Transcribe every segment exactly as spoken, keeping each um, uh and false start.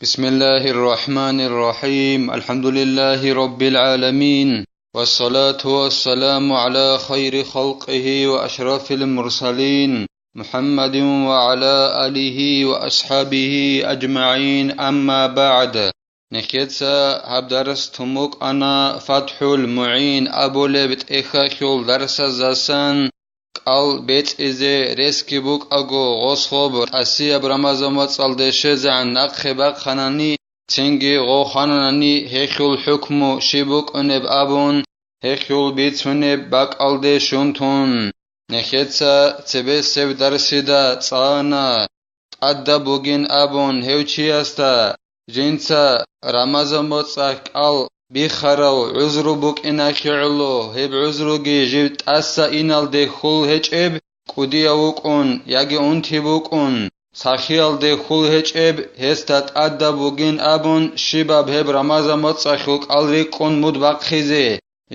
بسم الله الرحمن الرحيم. الحمد لله رب العالمين. والصلاة والسلام على خير خلقه وأشرف المرسلين محمد وعلى آله وأصحابه أجمعين. أما بعد. Нехеца гьаб дарс тун букӀана ФатхӀул МугӀин абулеб тӀехьалъул дарсаздасан. КӀал бецӀизе ресги букӀаго, гъосгъоб тӀасияб Рамазан моцӀалде щвезегӀан нахъе бахъанани, цинги гъов хвананани, гьелъул хӀукму щиб букӀунеб абун, гьелъул бицунеб бакӀалде щун тун. Нехеца цебесеб дарсида цӀана, тӀадаб бугин абун гьев чиясда, жинца Рамазан моцӀалъ кӀал биххарав гӀузру букӀиналъе гӀоло, гьеб гӀузруги жив тӀаса иналде хьул гьечӀеб, кӀудияв вукӀун яги унти букӀун, сахиялде хьул гьечӀеб, гьесда тӀадаб бугин абун, щибаб гьеб Рамазан моцӀалъул кӀал рикӀкӀун муд бахъизе,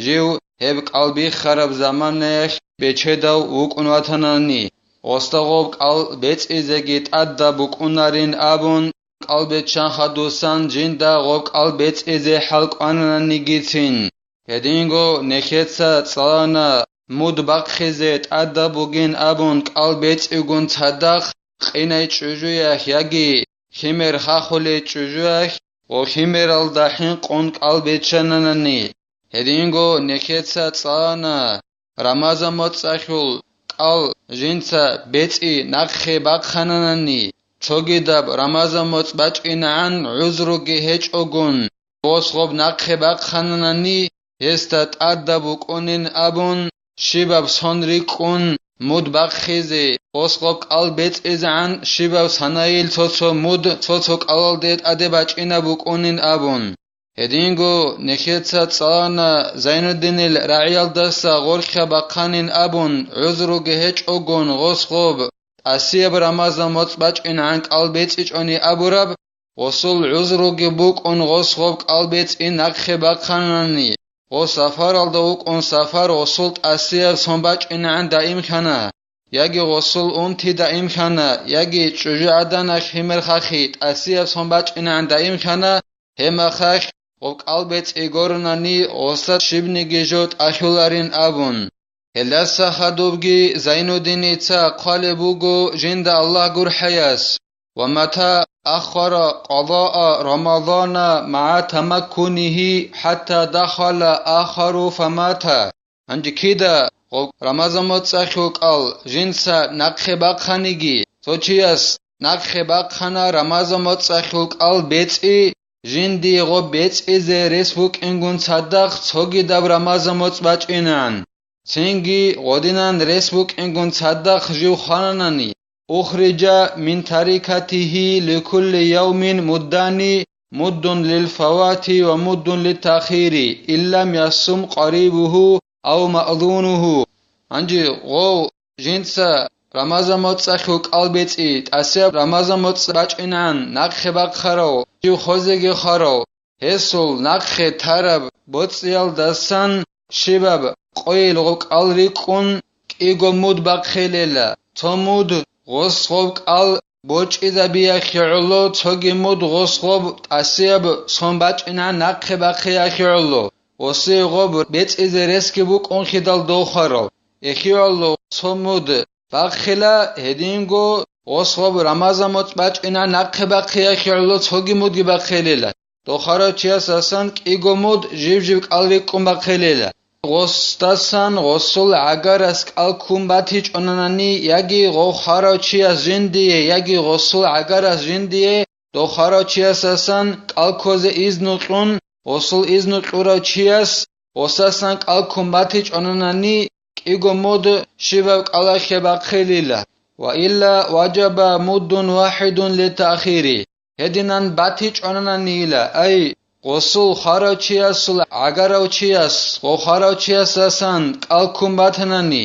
жив гьеб кӀал биххараб заманаялъ бечедав вукӀун ватанани, гъосда гъоб кӀал бецӀизеги тӀадаб букӀунарин абун, кӀал беччан хадусан жинда гъоб кӀал бецӀизе хӀал кӀванананигицин. Гьединго нехеца цӀалана муд бахъизе тӀадаб бугин абун кӀал бецӀигун цадахъ къинай чӀужуялъ яги химер хахулей чӀужуялъ ва химералда хӀинкъун кӀал беччананани. Гьединго нехеца цӀалана Рамазан моцӀалъул кӀал жинца бецӀи нахъе бахъананани, цогидаб Рамазан моцӀ бачӀинегӀан гӀузруги гьечӀогун, гъосгъоб нахъе бахъананани, гьесда тӀадаб букӀунин абун, щибаб сон рикӀкӀун муд бахъизе, гъосгъоб кӀал бецӀизегӀан щибаб санайил цо-цо муд цо-цо кӀалалде тӀаде бачӀинаб букӀунин абун. Гьединго нехеца цӀалана Зайнуддинил рагӀиялдаса гъоркьа бахъанин абун, гӀузруги гьечӀогун гъосгъоб тӀасияб Рамазан моцӀ бачӀинегӀан кӀал бецӀичӀони абураб, гъосул гӀузруги букӀун гъосгъоб кӀал бецӀи нахъе бахъанани, гъос сафаралда вукӀун сафар гъосул тӀасияб сон бачӀинегӀан даимлъана, яги гъосул унти даимлъана, яги чӀужугӀаданалъ химер хахи тӀасияб сон бачӀинегӀан даимлъана, гьеб мехалъ гъоб кӀал бецӀи горунани гъосда щибниги жо тӀалъуларин абун. Гьелдаса хадубги Зайнуддиница хъвалеб буго жинда Аллагь гурхӀаяс: «ومتى أخر قضاء رمضان مع تمكنه حتى دخل آخر فمات». Гьанже кида гъоб Рамазан моцӀалъул кӀал жинца нахъе бахъаниги, цо чияс нахъе бахъана Рамазан моцӀалъул кӀал бецӀи, жиндие гъоб бецӀизе рес букӀингун цадахъ цогидаб Рамазан моцӀ бачӀинан, цинги гъодинан рес букӀингун цадахъ жив хвананани, أخرج من تركته لكل يوم مدان، مد للفوات ومد للتأخير، إن لم يصم قريبه أو مأذونه. Гьанже гъов жинца Рамазан моцӀалъул кӀал бецӀи, тӀасияб Рамазан моцӀ бачӀинан нахъе бахъарав, жив хозеги хварав, гьесул нахъе тараб боцӀиялдасан щибаб къойил гъоб кӀал рикӀкӀун кӀиго муд бахъейила, цо муд гъос гъоб кӀал бочӀизабиялъе гӀоло, цоги муд гъос гъоб тӀасияб сон бачӀинан нахъе бахъиялъе гӀоло, гъосие гъоб бецӀизе ресги букӀунхидал дохарав. Эхиялъул цо муд бахъила, гьединго гъос гъоб Рамазан моцӀ бачӀинан нахъе бахъиялъе гӀоло цоги мудги бахъилила. Дохарав чиясасан кӀиго муд жив-жив кӀал рикӀкӀун бахъилила. Гъосдасан гъосул гӀагарас кӀал ккун батичӀонанани яги гъов хварав чияс жиндие, яги гъосул гӀагарас жиндие, дохарав чиясасан кӀал ккозе изну кьун, гъосул изну кьурав чияс гъосасан кӀал ккун батичӀонанани, кӀиго муд щибаб кӀалалъе бахъилила, وإلا وجب مد واحد للتأخير. Гьединан батичӀонананила, ай, гъосул хварав чиясул гӀагарав чияс гъов хварав чиясасан кӀал ккун батанани,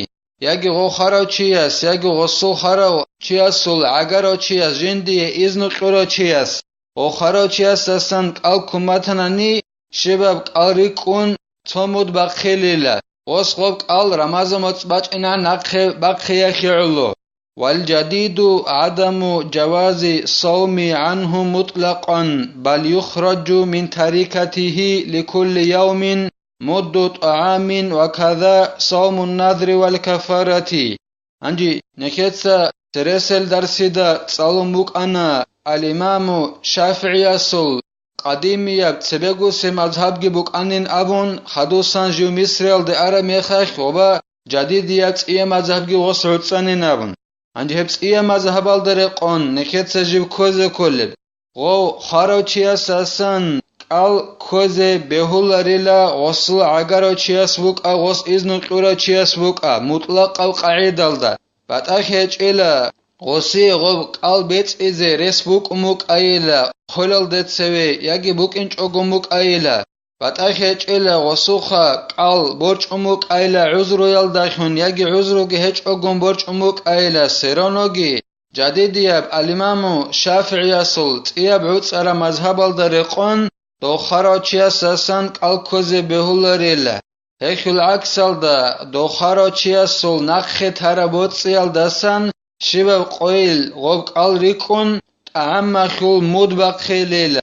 яги гъов хварав чияс, яги гъосул хварав чиясул гӀагарав чияс жиндие изну кьурав чияс гъов хварав чиясасан кӀал ккун батанани, щибаб кӀал рикӀкӀун цо муд бахъилила, гъос гъоб кӀал Рамазан моцӀ бачӀинан нахъе бахъиялъе гӀоло. والجديد عدم جواز الصوم عنه مطلقا، بل يخرج من تركته لكل يوم مد طعام، وكذا صوم النذر والكفارة. Гьанже нехеца цересел дарсида цӀалун букӀана ал-Имаму ШафигӀиясул къадимияб цебегусе мазгьабги букӀанин абун, хадусан жив Мисриялде араб мехалъ ва жадидияб цӀияб мазгьабги гъос гӀуцӀанин абун. Гьанже гьеб цӀияб мазгьабалда рекъон нехеца жив ккозе кколеб. Гъов хварав чиясасан кӀал ккозе бегьуларила, гъосул гӀагарав чияс вукӀа, гъос изну кьурав чияс вукӀа, мутӀлакъаб къагӀидалда. БатӀахъ гьечӀила, гъосие гъоб кӀал бецӀизе рес букӀун букӀайила, холелде цеве яги букӀинчӀогун букӀайила. БатӀахъ гьечӀила, гъосухъа кӀал борчӀун букӀайила гӀузруялдалъун яги гӀузруги гьечӀогун борчӀун букӀайила, сероноги жадидияб ал-Имаму ШафигӀиясул цӀияб гӀуцӀараб мазгьабалда рекъон, дов хварав чиясасан кӀал ккозе бегьуларила. Гьелъул гӀаксалда, дов хварав чиясул нахъе тараб боцӀиялдасан щибаб къойил гъоб кӀал рикӀкӀун, тӀагӀамалъул муд бахъейилила.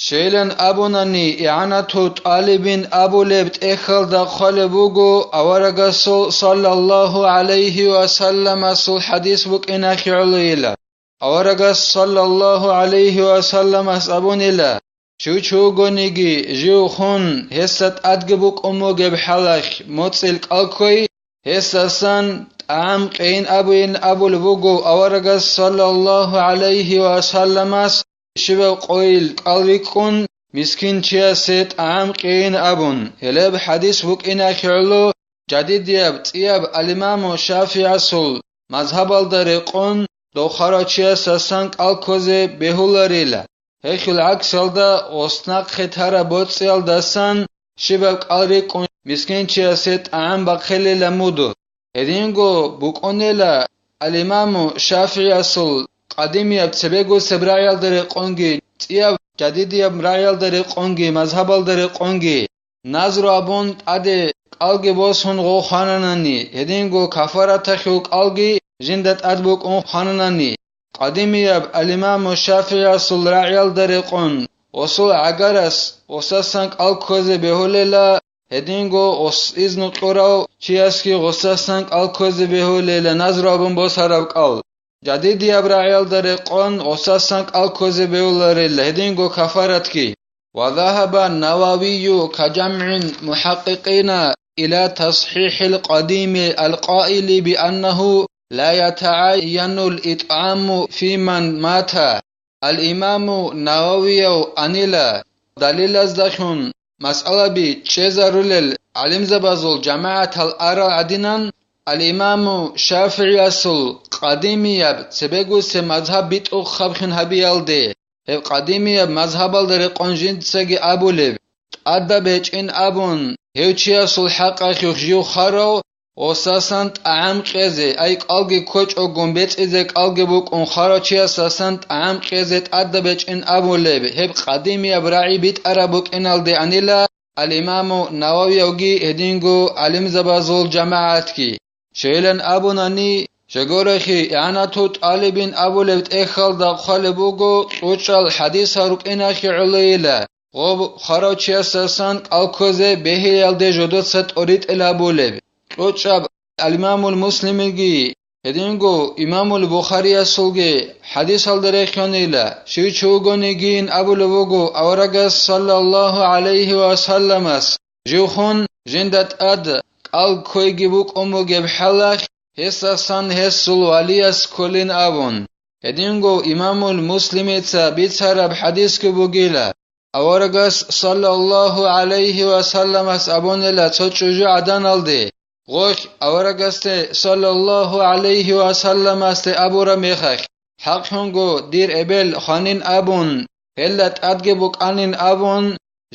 Щайилан абунани, ИгӀанату ТӀалибин абулеб тӀехьалда хъвалеб буго, аварагасул саллаллагьу гӀалайгьи ва салламасул хӀадис букӀиналъе гӀолойила. Аварагас саллаллагьу гӀалайгьи ва салламас абунила, чи вугониги жив хун, гьесда тӀадги букӀун бугеб хӀалалъ моцӀил кӀал ккой, гьесдасан тӀагӀам къейин абейин абулеб буго аварагас саллаллагьу гӀалайгьи ва салламас, щибаб къойил кӀал рикӀкӀун, мискин чиясе тӀагӀам къейин абун. Гьелеб хӀадис букӀиналъе гӀоло, жадидияб цӀияб ал-Имаму ШафигӀасул мазгьабалда рекъон, дов хварав чиясасан кӀал ккозе бегьуларила. Гьелъул гӀаксалда, гъос нахъе тараб боцӀиялдасан щибаб кӀал рикӀкӀун, мискинчиясе тӀагӀам бахъейилила муду. Гьединго букӀунила ал-Имаму ШафигӀиясул къадимияб цебегусеб рагӀиялда рекъонги, цӀияб жадидияб рагӀиялда рекъонги, мазгьабалда рекъонги, назру абун тӀаде кӀалги босун гъов хвананани, гьединго кафараталъул кӀалги жинда тӀад букӀун хвананани, къадимияб ал-Имаму ШафигӀиясул рагӀиялда рекъон, гъосул гӀагарас гъосасан кӀал ккозе бегьулела, гьединго гъос изну кьурав чиясги гъосасан кӀал ккозе бегьулела назру абун босараб кӀал. Жадидияб рагӀиялда рекъон гъосасан кӀал ккозе бегьуларел гьединго кафаратги. وذهب النووي كجمع محققين إلى تصحيح القديم القائل بأنه لا يتعين الإطعام في من مات. Ал-Имаму Нававияв анила далилаздалъун масъалаби чӀезарулел гӀалимзабазул жамагӀатал арал гӀадинан, ал-Имаму ШафигӀиясул къадимияб цебегусеб мазгьаб битӀухъаблъун гьабиялде, гьеб къадимияб мазгьабалда рекъон жинцаги абулеб, тӀадаб гьечӀин абун, гьев чиясул хӀакъалъулъ жив хварав, гъосасан тӀагӀам кьезе, ай кӀалги ккочӀогун бецӀизе кӀалги букӀун хварав чиясасан тӀагӀам кьезе тӀадаб гьечӀин абулеб, гьеб къадимияб рагӀи битӀараб букӀиналде анила, ал-Имаму Нававиявги гьединго гӀалимзабазул жамагӀатги. Щайилан абунани, жагорахи, ИгӀанату ТӀалибин абулеб тӀехьалда хъвалеб буго, кьучӀал хӀадисал рукӀинахи гӀолойила, гъоб хварав чиясасан кӀал ккозе бегьиялде жодоца тӀоритӀел гьабулеб. КьучӀаб ал-Имамул Муслимиги, гьединго Имамул Бухариясулги хӀадисалда рехьонила, щив чи вугонигин абулеб буго аварагас саллаллагьу гӀалайгьи ва салламас, жив хун, жинда тӀад кӀал ккойги букӀун бугеб хӀалалъ, гьесасан гьесул валияс кколин абун. Гьединго Имамул Муслимица бицараб хӀадисги бугила, аварагас саллаллагьу гӀалайгьи ва салламас абунила цо чӀужугӀаданалде, гъолъ аварагасде саллаллагьу гӀалайгьи ва салламасде абураб мехалъ, хӀакълъунго дир эбел хванин абун, гьелда тӀадги букӀанин абун,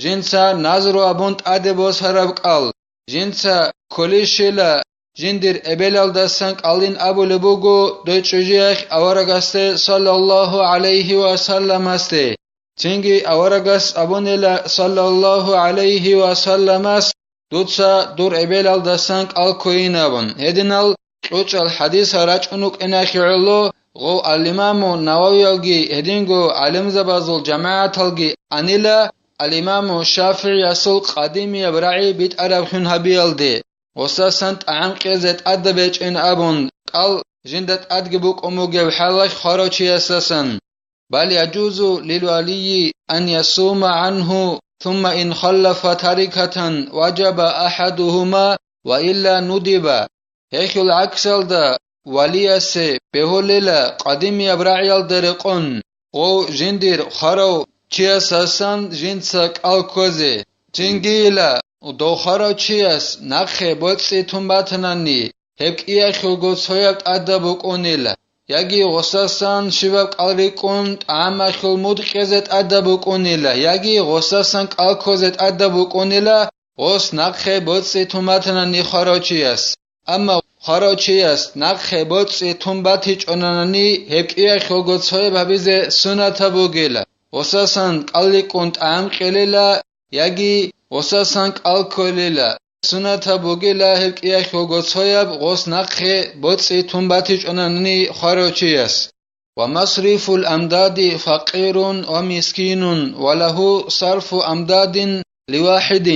жинца назру абун тӀаде босараб кӀал, жинца кколищила, жиндир эбелалдасан кӀалин абулеб буго дой чӀужуялъ аварагасде саллаллагьу гӀалайгьи ва салламасде. Цинги аварагас абунила саллаллагьу гӀалайгьи ва салламас, дуца дур эбелалдасан кӀал ккойин абун. Гьединал кьучӀал хӀадисал рачӀун рукӀиналъе гӀоло, гъов ал-Имаму Нававиялги гьединго гӀалимзабазул жамагӀаталги анила, ал-Имаму ШафигӀиясул къадимияб рагӀи битӀарабхъун гьабиялде, гъосасан тӀагӀам кьезе тӀадаб гьечӀин абун, кӀал жинда тӀадги букӀун бугеб хӀалалъ хварав чиясасан. بل يجوز للولي أن يصوم عنه، ثم إن خلف تاركة وجب أحدهما وإلا ندب. Гьелъул гӀаксалда, валиясе бегьулела къадимияб рагӀиялда рекъон, гъов жиндир хварав чиясасан жинца кӀал кквезе, цинги ила, дов хварав чияс нахъе боцӀи тун батанани, гьеб кӀиялъулго цояб тӀадаб букӀунила, яги гъосасан щибаб кӀал рикӀкӀун тӀагӀамалъул муд кьезе тӀадаб букӀунила, яги гъосасан кӀал кквезе тӀадаб букӀунила, гъос нахъе боцӀи тун батанани хварав чияс. Амма хварав чияс нахъе боцӀи тун батичӀонанани, гьеб кӀиялъулго цояб гьабизе сунатаб бугила, гъосасан кӀал рикӀкӀун тӀагӀам кьелила, яги гъосасан кӀал кколила. Сунатаб бугила гьеб кӀиялъулго цояб гъос нахъе боцӀи тун батичӀонани хварав чияс. ومصرف الأمداد فقير ومسكين وله صرف أمداد لواحد.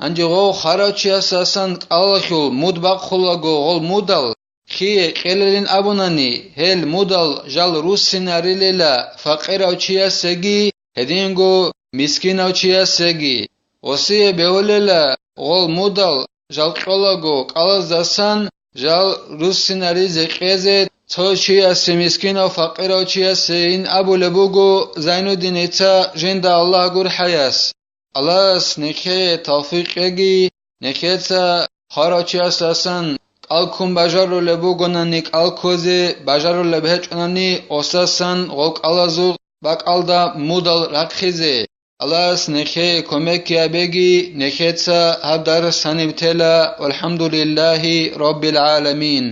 Гьанже гъов хварав чиясасан кӀалалъул муд бахъулаго гъол мудал, лъие кьелилин абунани, гьел мудал жал руссинарилила факъирав чиясеги гьединго мискинав чиясеги. Гъосие бегьулела гъол мудал жал кьолаго кӀалаздасан жал руссинаризе кьезе цо чиясе, мискинав факъирав чиясейин абулеб буго Зайнуддиница, жинда Аллагь гурхӀаяс. Аллагьас нехее тавфикъ кьеги, нехеца хварав чиясасан кӀал ккун бажарулеб бугонани, кӀал кквезе бажарулеб гьечӀонани, гъосасан гъол кӀалазул бакӀалда мудал рахъизе. Аллагьас нехее кумек гьабеги, нехеца гьаб дарс гьаниб тела. Валхамдулиллагьи раббил гӀаламин.